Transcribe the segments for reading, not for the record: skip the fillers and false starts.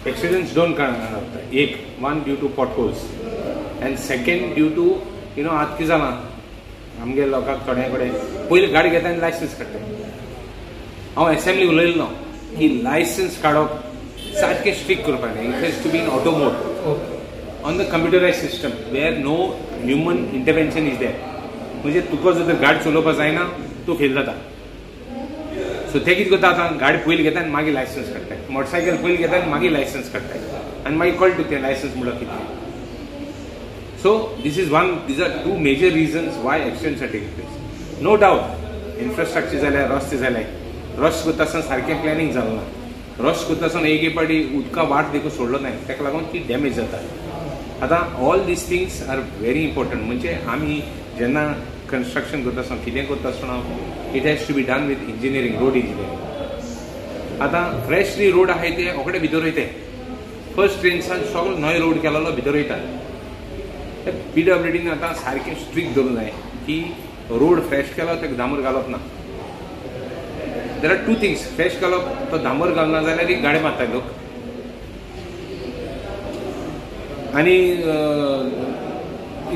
एक्सिडंट्स दोन कारणां जाता. एक, one due to potholes and second due to you know आतां कितें जालां आमगे लोकांक थोड्या कडेन पयलीं गाडी घेता आनी लायसन्स काडटा. हांव एसेंब्ली उलयल्लो की लायसन्स काडप सारकें स्ट्रिक्ट करपाक जाय. It has to be in auto mode on the computerise system where no human intervention is there. म्हणजे तुका जर गाडी चलोवपाक जायना तूं फेल जाता. सो ते कितें करता आतां गाडी पयलीं घेता आनी मागीर लायसन्स काडटाय, मोटरसायकल पयलीं घेता आनी मागीर लायसन्स काडटाय आनी मागीर कळटा तुका तें लायसन्स म्हणल्यार कितें. So this is one, these are two major reasons why accidents are taking place. No doubt infrastructure जाल्यार रस्ते जाले, रस्तो करता आसतना सारकें प्लॅनिंग जालें ना, रस्तो करता आसतना एक एक पाटी उदका वाट देखून सोडलो ना, ताका लागून ती डॅमेज जाता. आतां all these things are very important. म्हणजे आमी जेन्ना कन्स्ट्रक्शन करता आसतना कितें करता आसतना it has to be done with engineering, road engineering. आतां फ्रेशली रोड आहाय ते ओकडे भितर वयते, फर्स्ट ट्रेन्सान सगळो नवे रोड केलेलो भितर वयता. पी डब्ल्यू डीन आतां सारकें स्ट्रिक्ट धरूंक जाय की रोड फ्रेश केलो ताका डांबर घालप ना. There are two things, fresh घालप तो डांबर घालना जाल्यार एक गाडी मारता लोक आनी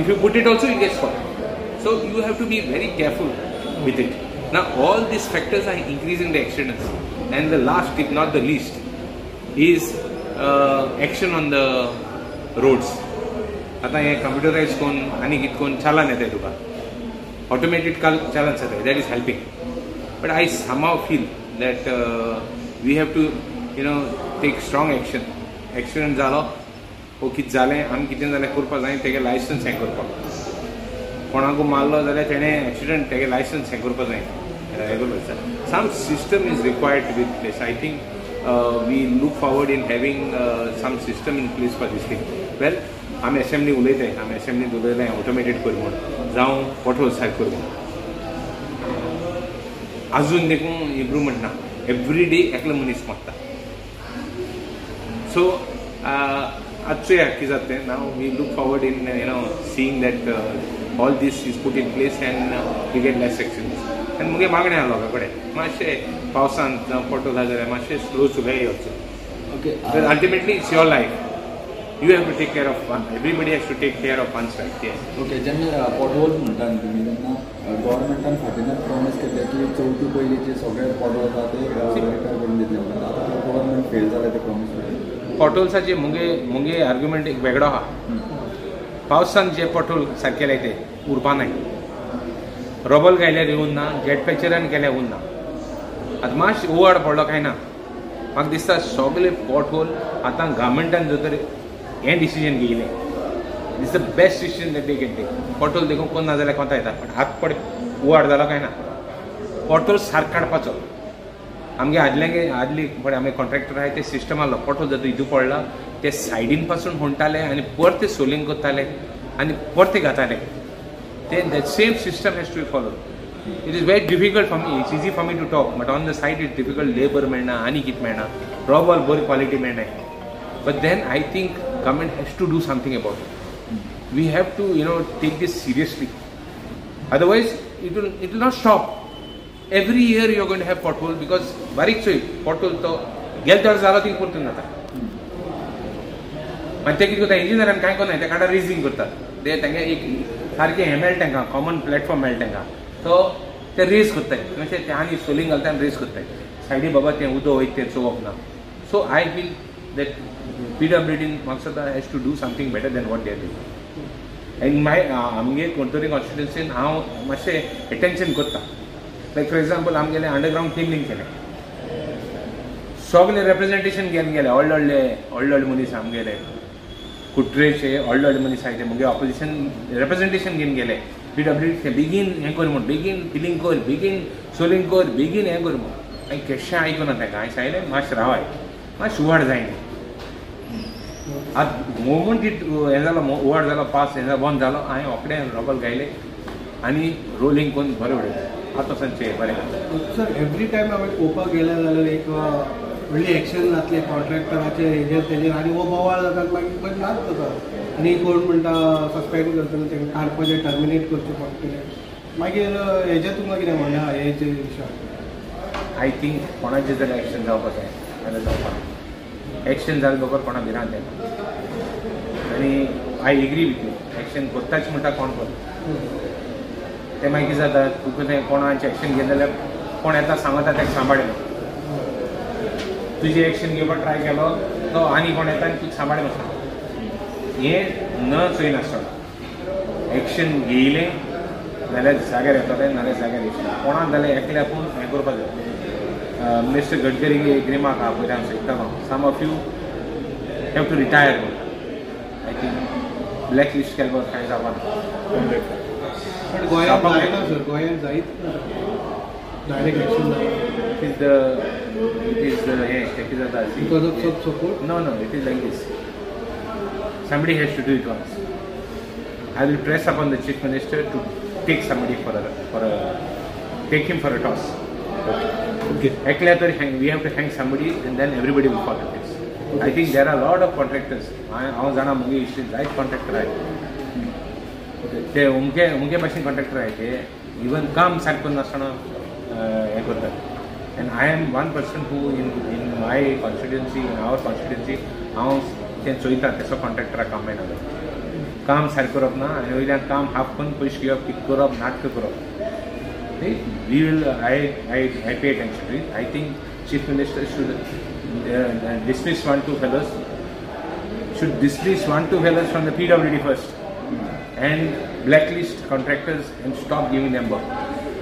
if you put it also it gets caught. So you have to be very careful with it. Now all these factors are increasing the accidents. And the last if not the least is action on the roads. आतां हें कंप्युटरायज करून आनी कितें करून चालन येताय तुका, automated चालन जाता, that is helping. But I somehow feel that we have to you know take strong action. Accident जालो वो कितें जालें आमी कितें जालें करपाक जाय, तेगे लायसन्स हें करपाक, कोणाकू मारलो जाल्यार तेणें एक्सिडंट तेगे लायसन्स हें करपाक जाय, हें करपाक जाय. Some system is required to be in place. I think we look forward in having some system in place for this thing. Well आमी एसेंब्ली उलयताय, आमी एसेंब्लींत उलयताय ऑटोमेटेड कर म्हूण, जावं पोटहोल सारकें कर म्हूण. आजून देखून इम्प्रूवमेंट ना, एवरी डे एकलो मनीस मरता. सो आतां चोया कितें जाता तें. Now we look forward in you know seeing that all this is put in place and we get less accidents. आनी मुगे मागणें आहा लोकां कडेन मातशें पावसांत जावं पोटहोल आहा जाल्यार मातशें स्लो चलय येवचो. Okay, ultimately it's your life, you have to take care of one, everybody has to take care of one's life. Yes. Okay, जेन्ना पोटहोल्स म्हणटा न्ही तुमी तेन्ना गव्हर्मेंटान फाटीनच प्रॉमीस केल्लें की चवथी पयलीं जे सगळे पोटहोल्स आहा ते रिपेर करून दितले म्हणून. आतां गव्हर्मेंट फेल जालें ते प्रॉमीस. पोटहोल्साचे मुगे मुगे आर्ग्युमेंट एक वेगळो आहा. पावसान जे पोटहोल सारके लायते उरपा नाय, रोबल घायल्यार येवन ना, जेट पॅचरान केल्यार उरना. आतां मातशें उवाड पडलो काय ना, म्हाका दिसता सगळे पोटहोल आतां गव्हर्मेंटान जर तर हें decision घेयलें, is the best decision that they can take. Pothole देखून कोण ना जाल्यार कोता येता, पण हात पड उवाड जालो काय ना पोटहोल सारको काडपाचो. आमगे आदल्यांगे आदली पळय आमी कॉन्ट्रॅक्टर आहाय ते सिस्टम आहलो, पोटहोल जाता हितू पडला ते सायडीन पासून म्हणटाले आनी परते सोलिंग करताले आनी परते घाताले. ते that same system has to be followed. It is very difficult for me, it's easy for me to talk but on the side it difficult. Labour मेळना आनी कितें मेळना, रोबल बरी क्वॉलिटी मेळना. But then I think government has to do something about it. We have to you know take this seriously, otherwise it will not stop. Every year you are going to have pothole because बारीक चोय पोटहोल तो गेले वर्सा जालो ती परतून जाता. मागीर ते कितें करता इंजिनियरान कांय करना, ते काडा रेजींग करतात, ते तांगे एक सारकें हें मेळटा तांकां, कॉमन प्लॅटफॉर्म मेळटा तांकां, तो ते रेज करताय, मातशें ते आनी सोलिंग घालता आनी रेज करताय सायडी बाबा तें उदक वयता तें चोवप ना. So I feel that P W dean म्हाका दिसता has to do something better than what they are doing. And my आमगे कुडतरी कॉन्स्टिट्युन्सीन हांव मातशें एटेन्शन करता. लायक फॉर एग्जाम्पल आमगेलें अंडरग्रावंड केबलींग केलें, सगळे रेप्रेजेंटेशन घेवन गेले, व्हडले व्हडले व्हडले व्हडले मनीस आमगेले कुट्रेचे व्हडले व्हडले मनीस आहाय ते मुगे ऑपोजिशन रेप्रेजेंटेशन घेवन गेले. पी डब्ल्यू डी बेगीन हें कर म्हूण, बेगीन फिलींग कर, बेगीन सोलिंग कर, बेगीन हें कर म्हूण. हांवें केशें आयकुना तांकां, हांवें सांगलें मातशें रावाय, मातशें उवाड जायना. आतां मोमेंट it हें जालो, उवाड जालो, पास हें बंद जालो, हांवें रोखडें रोबल घायलें आनी रोलिंग करून बरें उडयलें. आतां सांजचें बरें. सर एवरी टायम हांवें पळोवपाक गेलें जाल्यार एक व्हडली एक्शन जातलें कॉन्ट्रॅक्टराचेर हेजेर तेजेर आनी हो बोवाळ जाता, मागीर बरें नाच जाता आनी कोण म्हणटा सस्पेंड करतले तांकां, काडपाचें टर्मिनेट करचें पडटलें. मागीर हेजेर तुमकां कितें म्हणणें आहा हे जे विशयार? I think कोणाचें जर एक्शन जावपाक जाय जाल्यार जावपाक. एक्शन जाले बगर कोणा भिरांत येना. आनी I agree with you, action करताच म्हणटा कोण करता तें मागीर कितें जाता, तुका तें कोणाचें एक्शन घेतलें जाल्यार कोण येता सांगता ताका सांबाळना, तुजें एक्शन घेवपाक ट्राय केलो तो आनी कोण येता आनी तुका सांबाळना. हें न चोयनासतना एक्शन घेयलें जाल्यार जाग्यार येतलें, नाल्यार जाग्यार येवचें. कोणाक जाल्यार एकले आपूण हें करपाक जाय. मिनिस्टर गडकरी एक रिमार्क आहा पळय हांव सोदतालो, some of you have to retire म्हणटा. I think black list केल्या बगर कांय जावपाना. बट गोंयांत जायना सर, गोंयांत जायत डायरेक्ट एक्शन जायना. It is the हें कितें जाता, because of sub support. No, no, it is like this. Somebody has to do it once. I will press upon the Chief Minister to take somebody take him for a toss. Okay. Ekla tar hang, we have to hang somebody and then everybody will follow this. Okay. I think there are a lot of contractors. हांव जाणा मुगे इश्टीन जायत contractor आहाय. ते उमके उमके भाशेन contractor आहाय, ते even काम सारकें नासतना हें करतात. And I am one person who in my constituency, in our constituency, हांव तें चोयता तेसो कॉन्ट्रॅक्टराक काम मेळना जाल्यार काम सारकें करप ना आनी वयल्यान काम हाफ करून पयशे घेवप, कितें करप, नाटकां करप. We will, I pay attention to it. I think Chief Minister should dismiss 1-2 fellows, should dismiss 1-2 fellows from the PWD first and blacklist contractors and stop giving them work.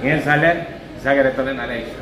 हें जाल्यार जाग्यार येतलें, नाल्यार एक्शन.